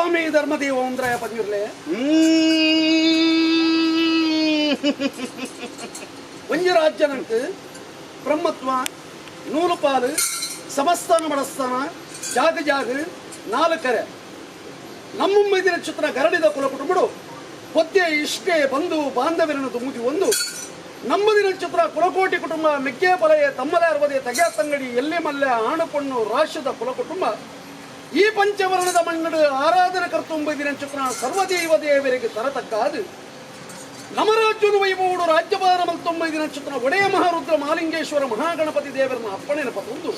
ಸ್ವಾಮಿ ಧರ್ಮದೇವ ಉಂದ್ರಾಯ ಪಂಜುರ್ಲೆ. ಒಂಜಿ ರಾಜ್ಯನಂಕ್ ಬ್ರಹ್ಮತ್ವ, ನೂಲುಪಾಲು, ಸಮಸ್ಥಾನ ಮಡಸ್ಥಾನ, ಜಾಗ ಜಾಗ, ನಾಲ್ಕರೆ. ನಮ್ಮ ಮೈದಿನ ಚಿತ್ರ ಗರಡಿದ ಕುಲ ಕುಟುಂಬಡು ಪೊದ್ದೆ ಇಷ್ಟೇ ಬಂಧು ಬಾಂಧವ್ಯರನ್ನು ದುಮ್ಮುದಿ ಒಂದು ನಮ್ಮದಿನ ಚಿತ್ರ ಕುಲಕೋಟಿ ಕುಟುಂಬ ಮೆಕ್ಕೆ ಬಲೆಯ ತಮ್ಮಲೆ ಅರವದೆ ತಗೆ ತಂಗಡಿ ಎಲ್ಲಿ ಮಲ್ಲೆ ಆಣು ಪಣ್ಣು ರಾಷ್ಟ್ರದ ಕುಲ ಕುಟುಂಬ ಈ ಪಂಚವರ್ಣದ ಮಣ್ಣಡು ಆರಾಧನೆ ಕರ್ತೊಂಬೈದಿನ ಚಿತ್ರ ಸರ್ವದೇವ ದೇವರಿಗೆ ತರತಕ್ಕಾದು ನಮರಾಜ್ಯನು ವೈಭವಡು ರಾಜ್ಯಭಾರ ಮಲ್ತೊಂಬೈದಿನ ಚಿತ್ರ ಒಡೆಯ ಮಹಾರುದ್ರ ಮಹಾಲಿಂಗೇಶ್ವರ ಮಹಾಗಣಪತಿ ದೇವರನ್ನ ಅಪ್ಪಣೆನ ಪತೊಂದು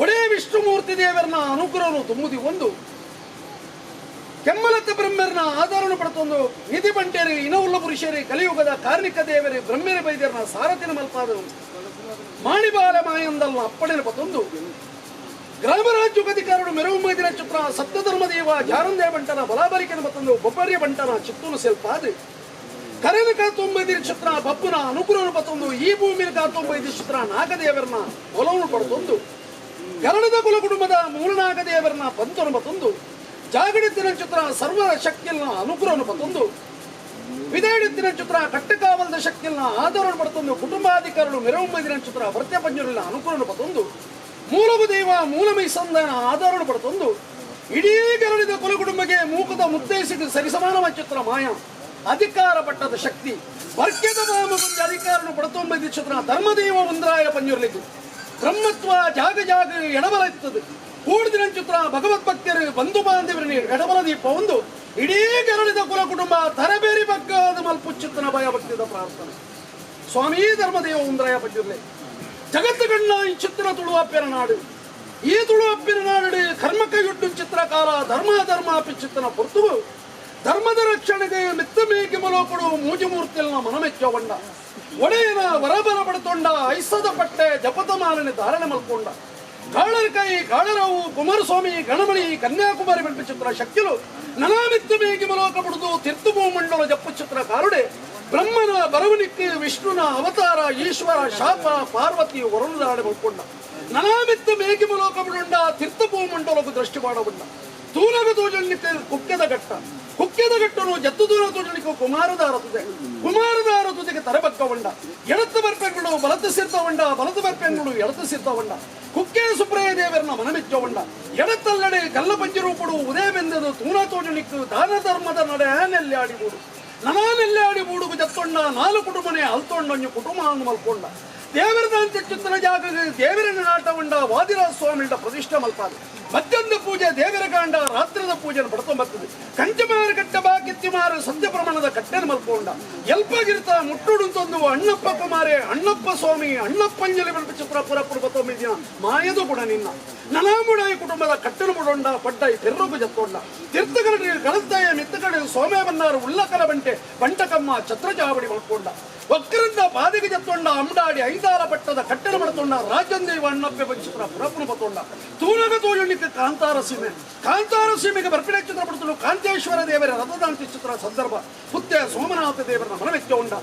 ಒಡೆಯ ವಿಷ್ಣುಮೂರ್ತಿ ದೇವರನ್ನ ಅನುಗ್ರಹನು ತುಂಬುದಿ ಒಂದು ಕೆಮ್ಮಲತ್ತ ಬ್ರಹ್ಮರನ ಆಧಾರನು ಪಡೆತೊಂದು ನಿಧಿ ಬಂಟೇರಿ ಇನವುಲ್ಲ ಪುರುಷರಿ ಕಲಿಯುಗದ ಕಾರ್ಮಿಕ ದೇವರಿ ಬ್ರಹ್ಮೇರಿ ಬೈದ್ಯರನ ಸಾರಥಿನ ಮಲ್ಪಾದನು ಮಾಣಿಬಾಲ ಮಾಯಂದಲ್ನ ಅಪ್ಪಣೆನ ಪತೊಂದು ಗ್ರಾಮರಾಜ್ಯ ಮೆರವು ಮೈದಿನ ಚಿತ್ರ ಸಪ್ತಧರ್ಮದೇವ ಜಾರಂದೇ ಬಂಟನ ಬಲಾಬರಿಕೆನ ಮತ್ತೊಂದು ಬೊಬ್ಬರ್ಯ ಬಂಟನ ಚಿತ್ತೂನು ಸೆಲ್ಪಾದು ಕರೆನ ಕಾತೊಂಬೈದಿನ ಚಿತ್ರ ಬಪ್ಪುನ ಅನುಗ್ರಹನು ಪತ್ತೊಂದು ಈ ಭೂಮಿನ ಕಾತೊಂಬೈದಿ ಚಿತ್ರ ನಾಗದೇವರನ್ನ ಒಲವನ್ನು ಪಡೆತೊಂದು ಗರಡದ ಕುಲ ಕುಟುಂಬದ ಮೂಲನಾಗದೇವರನ್ನ ಪಂತನು ಪತ್ತೊಂದು ಜಾಗಡಿತ್ತಿನ ಚಿತ್ರ ಸರ್ವ ಶಕ್ತಿಯನ್ನ ಅನುಗ್ರಹನು ಪತ್ತೊಂದು ವಿದಾಡಿತ್ತಿನ ಚಿತ್ರ ಕಟ್ಟಕಾವಲದ ಶಕ್ತಿಯನ್ನ ಆಧಾರವನ್ನು ಪಡ್ತೊಂದು ಕುಟುಂಬಾಧಿಕಾರರು ಮೆರವು ಮೈದಿನ ಚಿತ್ರ ವರ್ತ್ಯ ಪಂಜುರಿನ ಅನುಗ್ರಹನು ಪತ್ತೊಂದು ಮೂಲವು ದೈವ ಮೂಲಮೈ ಸಂಧಾನ ಆಧಾರವನ್ನು ಪಡ್ತೊಂದು ಇಡೀ ಗರಡಿದ ಕುಲ ಕುಟುಂಬಕ್ಕೆ ಮೂಕದ ಮುತ್ತೈಸಿಗೆ ಸರಿಸಮಾನವ ಚಿತ್ರ ಮಾಯ ಅಧಿಕಾರ ಪಟ್ಟದ ಶಕ್ತಿ ವರ್ಗ್ಯದ ಮಾಮ ಅಧಿಕಾರನು ಪಡ್ತೊಂಬೈದ ಚಿತ್ರ ಧರ್ಮದೇವ ಉಂದ್ರಾಯ ಪಂಜುರ್ಲಿದ್ದು ಬ್ರಹ್ಮತ್ವ ಜಾಗ ಜಾಗ ಎಡಬಲ ಇರ್ತದೆ ಕೂಡಿದಿನ ಚಿತ್ರ ಭಗವತ್ ಭಕ್ತರು ಬಂಧು ಬಾಂಧವರನಿ ಎಡಬಲ ದೀಪ ಒಂದು ಇಡೀ ಗರಳಿದ ಕುಲ ಕುಟುಂಬ ತರಬೇರಿ ಬಗ್ಗಾದ ಮಲ್ಪುಚ್ಚಿತ್ತನ ಭಯ ಭಕ್ತಿದ ಪ್ರಾರ್ಥನೆ. ಸ್ವಾಮಿ ಧರ್ಮದೇವ ಉಂದ್ರಾಯ ಪಂಜುರ್ಲೆ ಜಗತ್ತು ಗಣ್ಣ ಈ ಚಿತ್ರ ತುಳುವಪ್ಪೆರ ನಾಡು ಈ ತುಳುವಪ್ಪಿನ ನಾಡು ಕರ್ಮಕಯುಡ್ಡು ಚಿತ್ರಕಾರ ಧರ್ಮ ಧರ್ಮ ಪಿಚ್ಚಿತ್ತನ ಪೊರ್ತುವು ಧರ್ಮದ ರಕ್ಷಣೆಗೆ ಮಿತ್ತ ಮೇಕೆ ಮಲೋಕಡು ಮೂಜಮೂರ್ತಿಯನ್ನ ಮನಮೆಚ್ಚವಂಡ ಒಡೆಯನ ವರಬಲ ಪಡೆತೊಂಡ ಐಸದ ಪಟ್ಟೆ ಜಪತ ಮಾಲನೆ ಧಾರಣೆ ಮಲ್ಕೊಂಡ ಕಾಳರ ಕೈ ಕಾಳರಾವು ಕುಮಾರಸ್ವಾಮಿ ಗಣಮಣಿ ಕನ್ಯಾಕುಮಾರಿ ಬೆಂಪಿ ಚಿತ್ರ ಶಕ್ತಿಲು ನನಾಮಿತ್ತ ಮೇಗಿ ಮಲೋಕ ಪಡೆದು ತೀರ್ಥಭೂ ಮಂಡಲ ಜಪ್ಪು ಚಿತ್ರ ಕಾರುಡೆ ಬ್ರಹ್ಮನ ಬರವಣಿಕ್ಕೆ ವಿಷ್ಣುನ ಅವತಾರ ಈಶ್ವರ ಶಾಪ ಪಾರ್ವತಿ ವರುಣದಾಡೆ ಮಲ್ಕೊಂಡ ನನಾಮಿತ್ತ ಮೇಗಿ ಮಲೋಕ ಬಿಡುಂಡ ತೀರ್ಥಭೂ ಮಂಡಲకు ದೃಷ್ಟಿ ಮಾಡವುಂಡ ತೂನಗ ತೋಜಲಿಕ್ಕೆ ಕುಕ್ಕೆದ ಘಟ್ಟ ಕುಕ್ಕೆದ ಘಟ್ಟನು ಜತ್ತು ದೂರ ತೋಜಲಿಕ್ಕೆ ಕುಮಾರದಾರ ತುದೆ ಕುಮಾರದಾರ ತುದಿಗೆ ತರಬಕ್ಕವಂಡ ಎಡತ್ತು ಬರ್ಪೆಂಗಳು ಬಲத்து ಸಿರ್ತವಂಡ ಬಲತು ಬರ್ಪೆಂಗಳು ಎಡತ್ತು ಸಿರ್ತವಂಡ ಕುಕ್ಕೆ ಸುಬ್ರಯ ದೇವರನ್ನ ಮನಮೆಚ್ಚವಂಡ ಎಡತ್ತಲ್ಲಡೆ ಕಲ್ಲ ಪಂಜರೂಪಡು ಉದಯವೆಂದದು ತೂನ ತೋಜಲಿಕ್ಕು ದಾನ ಧರ್ಮದ ನಡೆ ನೆಲ್ಲಾಡಿಬೂಡು ನನಾನೆಲ್ಲಾಡಿ ಬೂಡುಗು ಜತ್ತೊಂಡ ನಾಲು ಕುಟುಂಬನೆ ಅಲ್ತೊಂಡೊಂಜು ಕುಟುಂಬ ಮಲ್ಕೊಂಡ ದೇವರದಂತೆ ಚಿತ್ತನ ಜಾಗ ದೇವರನ್ನ ನಾಟವಂಡ ವಾದಿರಾಜ ಸ್ವಾಮಿಂಡ ಪ್ರತಿಷ್ಠೆ ಮಲ್ಪಾದ ಮಧ್ಯಾಹ್ನದ ಪೂಜೆ ದೇವರ ಕಾಂಡ ರಾತ್ರಿದ ಪೂಜೆಯನ್ನು ಪಡ್ಕೊಂಬರ್ತದೆ ಕಂಚಮಾರು ಕಟ್ಟ ಬಾಕಿತ್ತಿಮಾರು ಸತ್ಯ ಪ್ರಮಾಣದ ಕಟ್ಟೆನ ಮಲ್ಕೊಂಡ ಎಲ್ಪಗಿರ್ತ ಮುಟ್ಟುಡುಂತೊಂದು ಅಣ್ಣಪ್ಪ ಕುಮಾರೆ ಅಣ್ಣಪ್ಪ ಸ್ವಾಮಿ ಅಣ್ಣಪ್ಪಂಜಲಿ ಬೆಳಪು ಚಿತ್ರ ಪುರಪುರ ಬತ್ತೊಂಬಿದ್ಯ ಮಾಯದು ಕೂಡ ನಿನ್ನ ನನಾಮುಡಾಯಿ ಕುಟುಂಬದ ಕಟ್ಟೆನು ಮುಡೊಂಡ ಪಡ್ಡಾಯಿ ಪೆರ್ರಗು ಜತ್ತೊಂಡ ತೀರ್ಥಕರಡಿ ಕಳತ್ತಾಯ ಮಿತ್ತಕಡೆ ಸೋಮೆ ಬನ್ನಾರು ಉಳ್ಳಕಲ ಬಂಟೆ ಬಂಟಕಮ್ಮ ಛತ್ರಚಾವಡಿ ಮಲ್ಕೊಂಡ ಒಕ್ಕರಿಂದ ಪಾದಿಗೆ ಜತ್ತೊಂಡ ಅಂಡಾಡಿ ಐದಾರ ಪಟ್ಟದ ಕಟ್ಟೆನ ಮಡತೊಂಡ ರಾಜಂದೇವ ಅಣ್ಣಪ್ಪೆ ಬಂಚಿತ್ರ ಪುರಪುನ ಬತ್ತೊಂಡ ತೂನಗ ತೋಜುಣಿಕ್ಕೆ ಕಾಂತಾರ ಸೀಮೆ ಕಾಂತಾರ ಸೀಮೆಗೆ ಬರ್ಪಿನ ಚಿತ್ರ ಪಡ್ತಲು ಕಾಂತೇಶ್ವರ ದೇವರ ರಥದಾಂತಿ ಚಿತ್ರ ಸಂದರ್ಭ ಪುತ್ತೆ ಸೋಮನಾಥ ದೇವರನ್ನ ಮನವೆಚ್ಚ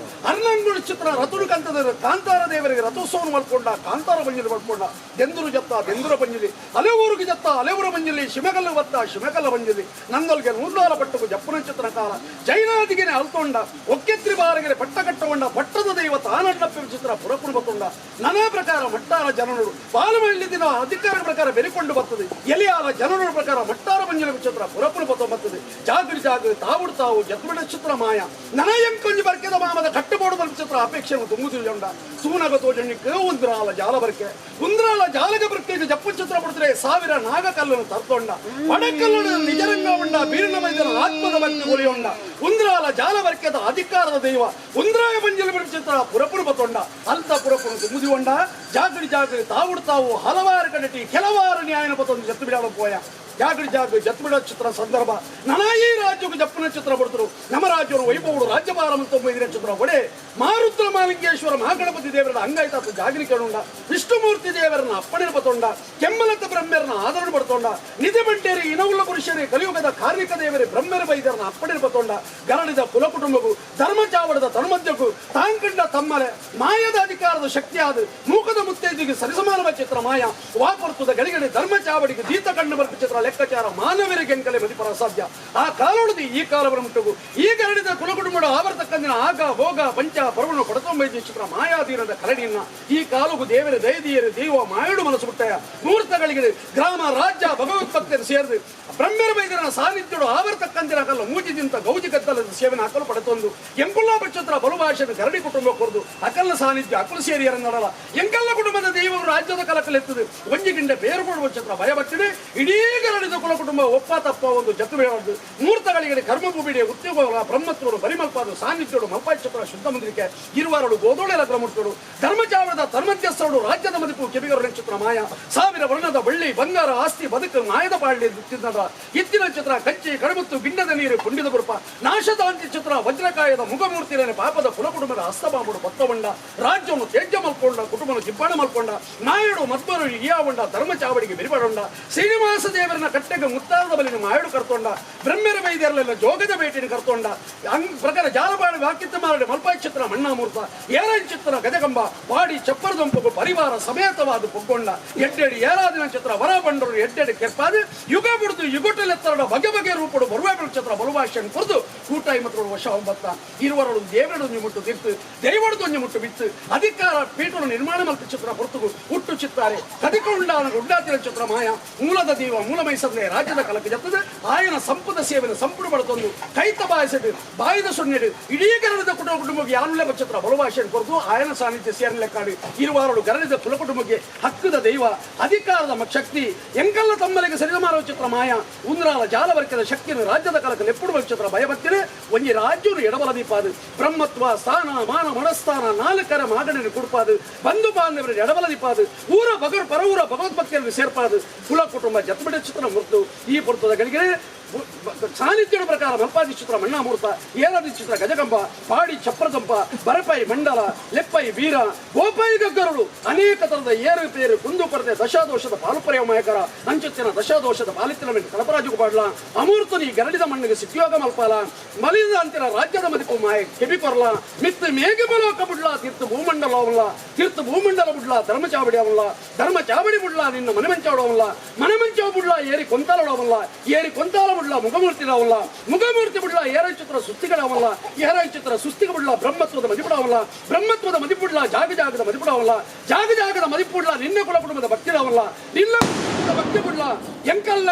ಅರ್ನಂಗುಳಿ ಚಿತ್ರ ರಥುಡು ಕಂತದ ಕಾಂತಾರ ದೇವರಿಗೆ ರಥೋತ್ಸವನು ಮಲ್ಕೊಂಡ ಕಾಂತಾರ ಬಂಜಿಲಿ ಮಲ್ಕೊಂಡ ದೆಂದುರು ಜತ್ತ ದೆಂದುರ ಬಂಜಿಲಿ ಅಲೆಊರಿಗೆ ಜತ್ತ ಅಲೆಊರ ಬಂಜಿಲಿ ಶಿಮಗಲ್ಲು ಬತ್ತ ಶಿಮಗಲ್ಲ ಬಂಜಿಲಿ ನಂದೊಲ್ಗೆ ನೂರ್ನಾಲ ಪಟ್ಟುಕು ಜಪ್ಪನ ಚಿತ್ರ ಕಾಲ ಜೈನಾದಿಗೆನೆ ಅಲ್ತೊಂಡ ಒಕ್ಕೆತ್ರಿ ಬಾರಗೆರೆ ಪಟ್ಟ ಕಟ್ಟಕೊಂಡ ಪಟ್ಟದ ದೈವ ತಾನಣ್ಣಪ್ಪ ಚಿತ್ರ ಪುರಪುನ ಬತ್ತೊಂಡ ನಾನಾ ಪ್ರಕಾರ ಮಟ್ಟಾರ ಜನರು ಬಾಲಮಳ್ಳಿ ದಿನ ಅಧಿಕಾರ ಪ್ರಕಾರ ಬೆರಿಕೊಂಡು ಬರ್ತದೆ ಎಲಿಯಾಲ ಜನರ ಪ್ರಕಾರ ಮಟ್ಟಾರ ಮಂಜಲ ಚಿತ್ರ ಪುರಪುನ ಬತ್ತ ಬರ್ತದೆ ಜಾಗರಿ ಜಾಗ ತಾವುಡು ತಾವು ಜತ್ಮಡ ಚಿತ್ರ ಮಾಯ ನನಯಂಕೊಂಜಿ ಬರ್ಕೆದ ಮಾಮದ ಕಟ್ಟಬೋಡು ಬಲ್ಪ ಚಿತ್ರ ಅಪೇಕ್ಷೆ ತುಂಬುದಿಲ್ಲೊಂಡ ಸೂನಗ ತೋಜಣ್ಣಿಕ್ಕೆ ಉಂದ್ರಾಲ ಜಾಲ ಬರ್ಕೆ ಉಂದ್ರಾಲ ಜಾಲಗ ಬರ್ಕೆಗೆ ಜಪ್ಪು ಚಿತ್ರ ಪಡ್ತಾರೆ ಸಾವಿರ ನಾಗಕಲ್ಲನ್ನು ತರ್ತೊಂಡ ಪಡಕಲ್ಲನ್ನು ನಿಜರಂಗ ಉಂಡ ಬೀರಿನ ಮೈದನ ಆತ್ಮದ ಭಕ್ತಿ ಒಲಿಯೊಂಡ ಉಂದ್ರಾಲ ಜಾಲ ಬರ್ಕೆದ ಅಧಿಕಾರದ ದೈವ ಉಂದ್ರಾಯ ಮಂಜಲ ಚಿತ್ರ ಪುರಪುರ ಬತ್ತೊಂಡ ಅಂತ ಪುರಪುರ ತುಂಬುದಿಕೊಂಡ ಜಾಗರಿ ಜಾಗರಿ ತಾವುಡು ತಾವು ಹಲವಾರು ಕಡಟಿ ಕೆಲವಾರು ನ್ಯಾಯನ ಬತ್ತೊಂದು ಜತ್ತು ಬಿಡಾಡ ಪೋಯ ಜಾಗರಿ ಜಾಗ ಜತ್ತು ಬಿಡೋ ಚಿತ್ರ ಸಂದರ್ಭ ನನಾಯಿ ರಾಜ್ಯಕ್ಕೆ ಜಪ್ಪನ ಚಿತ್ರ ಬರ್ತರು ನಮ್ಮ ರಾಜ್ಯರು ವೈಭವರು ರಾಜ್ಯಭಾರ ಅಂತ ಚಿತ್ರ ಒಡೆ ಮಹಾರುದ್ರ ಮಹಾಲಿಂಗೇಶ್ವರ ಮಹಾಗಣಪತಿ ದೇವರ ಅಂಗಾಯ್ತಾತ ಜಾಗರಿ ಕೇಳುಂಡ, ವಿಷ್ಣುಮೂರ್ತಿ ದೇವರನ್ನ ಅಪ್ಪಣೆ ಬತ್ತೊಂಡ, ಕೆಮ್ಮಲತ್ತ ಬ್ರಹ್ಮರನ್ನ ಆದರಣೆ ಪಡ್ತೊಂಡ, ನಿಧಿ ಬಂಟೇರಿ ಇನವುಳ್ಳ ಪುರುಷರೇ ಕಲಿಯುಗದ ಕಾರ್ಮಿಕ ದೇವರೇ ಬ್ರಹ್ಮರ ಬೈದರನ್ನ ಅಪ್ಪಣೆ ಬತ್ತೊಂಡ, ಗರಡಿದ ಕುಲ ಕುಟುಂಬಕ್ಕೂ ಧರ್ಮ ಚಾವಡದ ತನುಮಧ್ಯಕ್ಕೂ ತಾಂಕಂಡ ತಮ್ಮಲೆ ಮಾಯದ ಅಧಿಕಾರದ ಶಕ್ತಿಯಾದ ಮೂಕದ ಮುತ್ತೈದಿಗೆ ಸರಿಸಮಾನವ ಚಿತ್ರ ಮಾಯ ವಾಪರ್ತದ ಗಳಿಗಡೆ ಧರ್ಮ ಚಾವಡಿಗೆ ದೀತ ಕಣ್ಣು ಬರ್ಪ ಚಿತ್ರ ಲೆಕ್ಕಾಚಾರ ಮಾನವರಿಗೆ ಎಂಕಲೆ ಮದಿಪರ ಅಸಾಧ್ಯ. ಆ ಕಾಲೊಳದಿ ಈ ಕಾಲವರ ಮುಟ್ಟುಗು ಈ ಗರಡಿದ ಕುಲ ಕುಟುಂಬದ ಆವರ್ತಕ್ಕಂದಿನ ಆಗ ಭೋಗ ಪಂಚ ಪರ್ವಣ ಕೊಡತೊಂಬೈದು ಚಿತ್ರ ಮಾಯಾಧೀನದ ಕರಡಿಯನ್ನ ಈ ಕಾಲುಗು ದೇವರ ದಯದೀಯರು ದೈವ ಮಾಯಡು ಮನಸ್ಸು ಬಿಟ್ಟಯ ಮುಹೂರ್ತಗಳಿಗೆ ಗ್ರಾಮ ರಾಜ್ಯ ಭಗವತ್ ಸೇರಿದು ಬ್ರಹ್ಮರ ಬೈದರನ ಸಾನ್ನಿಧ್ಯಡು ಆವರ್ತಕ್ಕಂದಿನ ಕಲ್ಲ ಮೂಜಿದಿಂತ ಗೌಜಿ ಗದ್ದಲದ ಸೇವನೆ ಹಾಕಲು ಪಡೆತೊಂದು ಎಂಕುಲ್ಲ ಪಕ್ಷತ್ರ ಬಲುಭಾಷೆದ ಗರಡಿ ಕುಟುಂಬ ಕೊರದು ಅಕಲ್ಲ ಸಾನ್ನಿಧ್ಯ ಅಕಲು ಸೇರಿಯರನ್ನಡಲ ಎಂಕಲ್ಲ ಕುಟುಂಬದ ದೈವರು ರಾಜ್ಯದ ಕಲಕಲೆತ್ತದೆ ಒಂಜಿ ಗಿಂಡೆ ಬೇರು ಕೊಡುವ ಚಿತ್ರ ಭಯ ಬಟ್ಟಿದೆ ಇಡೀ ಗರಡಿದ ಕುಲ ಕುಟುಂಬ ಒಪ್ಪ ತಪ್ಪ ಒಂದು ಜತು ಬೇಡದು ಮುಹೂರ್ತಗಳಿಗೆ ಕರ್ಮಭೂಮಿಗೆ ಉದ್ಯೋಗ ಬ್ರಹ್ಮತ್ವರು ಬರಿಮಲ್ಪಾದು ಸಾನ್ನಿಧ್ಯಡು ಮಲ್ಪಾಯಿ ಚಿತ್ರ ಶುದ್ಧ ಮುಂದಿರಿಕೆ ಇರುವಾರಡು ಗೋದೋಳೆ ಲಗ್ನಮೂರ್ತರು ಧರ್ಮಚಾವರದ ಧರ್ಮಧ್ಯಸ್ಥರು ರಾಜ್ಯದ ಮದಿಪು ಕೆಬಿಗರು ಚಿತ್ರ ಮಾಯ ಸಾವಿರ ವರ್ಣದ ಬಳ್ಳಿ ಬಂಗಾರ ಆಸ್ತಿ ಬದುಕು ಮಾಯದ ಪಾಳ್ಳಿ ತಿನ್ನದ ಇತ್ತಿನ ಚಿತ್ರ ಕಂಚಿ ಕಡಮುತ್ತು ಗಿಂಡದ ನೀರು ಪುಂಡಿದ ಗುರುಪ ನಾಶದಾಂತಿ ಚಿತ್ರ ವಜ್ರಕಾಯದ ಮುಖಮೂರ್ತಿರನೆ ಪಾಪದ ಕುಲ ಕುಟುಂಬದ ಹಸ್ತಬಾಂಬುಡು ಭಕ್ತವಂಡ ರಾಜ್ಯವನ್ನು ತೇಜ್ಯ ಮಲ್ಕೊಂಡ ಕುಟುಂಬನ ಜಿಬ್ಬಾಣ ಮಲ್ಕೊಂಡ ನಾಯುಡು ಮಧ್ವರು ಇಯಾವಂಡ ಧರ್ಮ ಚಾವಡಿಗೆ ಬಿರಿಬಡೊಂಡ ಶ್ರೀನಿವಾಸ ದೇವರನ ಕಟ್ಟೆಗೆ ಮುತ್ತಾರದ ಬಲಿನ ಮಾಯಡು ಕರ್ತೊಂಡ ಬ್ರಹ್ಮರ ವೈದ್ಯರಲ್ಲೆಲ್ಲ ಜೋಗದ ಬೇಟಿನ ಕರ್ತೊಂಡ ಅಂಗ್ ಪ್ರಕಾರ ಜಾಲಬಾಣ ವಾಕ್ಯತ್ತ ಮಾರಡೆ ಮಲ್ಪಾಯಿ ಚಿತ್ರ ಮಣ್ಣಾಮೂರ್ತ ಏರನ್ ಚಿತ್ರ ಗಜಗಂಬ ವಾಡಿ ಚಪ್ಪರದೊಂಪಗು ಪರಿವಾರ ಸಮೇತವಾದ ಪೊಗ್ಗೊಂಡ ಎಡ್ಡೆಡಿ ಏರಾದಿನ ಚಿತ್ರ ವರ ಬಂಡರು ಎಡ್ಡೆಡಿ ಕೆರ್ಪಾದು ಯುಗ ಬಿಡುದು ಯುಗುಟಲೆತ್ತರಡ ಬಗೆ ಬಗೆ ರೂಪಡು ಬರುವೆ ಚಿತ್ರ ಬಲುಭಾಷೆಯನ್ನು ಕುರಿದು ಕೂಟಾಯಿ ಮತ್ತು ವಶ ಒಂಬತ್ತ ಇರುವರಳು ದೇವರಡು ಮುಟ್ಟು ತಿರ್ತು ದೈವಡು ಮುಟ್ಟು ಬಿತ್ತು ಅಧಿಕಾರ ಪೀಠನು ನಿರ್ಮಾಣ ಮಲ್ತ ಚಿತ್ರ ಹೊರತುಗು ಹುಟ್ಟು ಚಿತ್ತಾರೆ ಕದಿಕೊಂಡಾನ ಉಂಡಾತಿರ ಚಿತ್ರ ಮಾಯ ಮೂಲದ ದೈವ ಮೂಲ ಮೈಸಂದ್ರೆ ರಾಜ್ಯದ ಕಲಕ ಜತ್ತದ ಆಯನ ಸಂಪದ ಸೇವೆನ ಸಂಪುಟ ಪಡೆತೊಂದು ಕೈತ ಬಾಯಿಸಿಡು ಬಾಯಿದ ಸೊನ್ನೆಡು ಇಡೀ ಗರಡದ ಕುಟುಂಬ ಕುಟುಂಬಕ್ಕೆ ಯಾನುಲೆ ಚಿತ್ರ ಬಲುಭಾಷೆಯನ್ನು ಕೊರತು ಆಯನ ಸಾನ್ನಿಧ್ಯ ಸೇರಲೆಕ್ಕಾಡು ಇರುವಾರಳು ಗರಡಿದ ಕುಲ ಕುಟುಂಬಕ್ಕೆ ಹಕ್ಕದ ದೈವ ಅಧಿಕಾರದ ಶಕ್ತಿ ಎಂಕಲ್ಲ ತಮ್ಮಲಿಗೆ ಸರಿದಮಾರುವ ಚಿತ್ರ ಮಾಯ ಉಂದ್ರಾಲ ಜಾಲವರ್ಗದ ಶಕ್ತಿಯನ್ನು ರಾಜ್ಯದ ಕಲಕ ಲೆಪ್ಪುಡುವ ಚಿತ್ರ ಭಯಭಕ್ತಿನ ಒಂಜಿ ರಾಜ್ಯರು ಎಡಬಲ ದೀಪಾದು ಬ್ರಹ್ಮತ್ವ ಸ್ಥಾನ ಮಾನ ಮನಸ್ಥಾನ ನಾಲ್ಕರ ಮಾಗಣನೆ ಕುಡ್ಪಾದು ಬಂಧು ಬಾಂಧವರ ಎಡಬಲ ದೀಪಾದು ಊರ ಬಗರು ಪರವೂರ ಭಗವದ್ಭಕ್ತಿಯನ್ನು ಸೇರ್ಪಾದು ಕುಲ ಕುಟುಂಬ ಜತ್ಬಿಡ ಚಿತ್ರ ಮುರ್ತು ಈ ಪುರ್ತದ ಗಳಿಗೆ ಸಾನ್ನಿಧ್ಯದ ಪ್ರಕಾರ ಮಲ್ಪಾದಿ ಚಿತ್ರ ಮಣ್ಣಾಮೂರ್ತ ಏರಾದಿ ಚಿತ್ರ ಗಜಗಂಬ ಪಾಡಿ ಚಪ್ರದಂಪ ಬರಪೈ ಮಂಡಲ ಲೆಪ್ಪೈ ವೀರ ಗೋಪಾಯಿ ಗಗ್ಗರುಳು ಅನೇಕ ತರದ ಏರು ಪೇರು ಕುಂದು ಕೊರತೆ ದಶಾದೋಷದ ಪಾಲುಪರ್ಯ ಮಯಕರ ಅಂಚುತ್ತಿನ ದಶಾದೋಷದ ಪಾಲಿತ್ತಿನ ಮೇಲೆ ಕಳಪರಾಜು ಪಾಡ್ಲ ಅಮೂರ್ತನಿ ಗರಡಿದ ಮಣ್ಣಿಗೆ ಸಿಕ್ಕಿಯೋಗ ಮಲ್ಪಾಲ ಮಲಿದ ಅಂತಿನ ರಾಜ್ಯದ ಮದಿಪು ಮಾಯ ಕೆಬಿ ಕೊರ್ಲ ಮಿತ್ತು ಮೇಘಮಲೋಕ ಬುಡ್ಲ ತೀರ್ಥ ಭೂಮಂಡಲ ಅವಲ್ಲ ತೀರ್ಥ ಭೂಮಂಡಲ ಬುಡ್ಲ ಧರ್ಮ ಚಾವಡಿ ಅವಲ್ಲ ಧರ್ಮ ಚಾವಡಿ ಬುಡ್ಲ ನಿನ್ನ ಮನೆ ಮಂಚಾವಡವಲ್ಲ ಮನೆ ಮಂಚಾವ ಬುಡ್ಲ ಏರಿ ಕೊಂತಾಲಡವಲ್ಲ ಏರಿ ಕೊಂತಾಲ ಬುಡ್ಲ ಮುಖಮೂರ್ತಿ ಅವಲ್ಲ ಮುಖಮೂರ್ತಿ ಬುಡ್ಲ ಏರೈ ಚಿತ್ರ ಸುಸ್ತಿಗಳವಲ್ಲ ಏರೈ ಚಿತ್ರ ಸುಸ್ತಿಗ ಬುಡ್ಲ ಬ್ರಹ್ಮತ್ವದ ಮದಿಪುಡವಲ್ಲ ಬ್ರಹ್ಮತ್ವದ ಮದಿಪುಡ್ಲ ಜಾಗ ಜಾಗದ ಮದಿಪುಡವಲ್ಲ ಜಾಗ ಜಾಗದ ಮದಿಪುಡ್ಲ ನಿನ್ನ ಕುಲ ಕುಟುಂಬದ ಭಕ್ತಿಡವಲ್ಲ ನಿನ್ನ ಕುಟುಂಬದ ಭಕ್ತಿ ಬುಡ್ಲ ಎಂಕಲ್ಲ.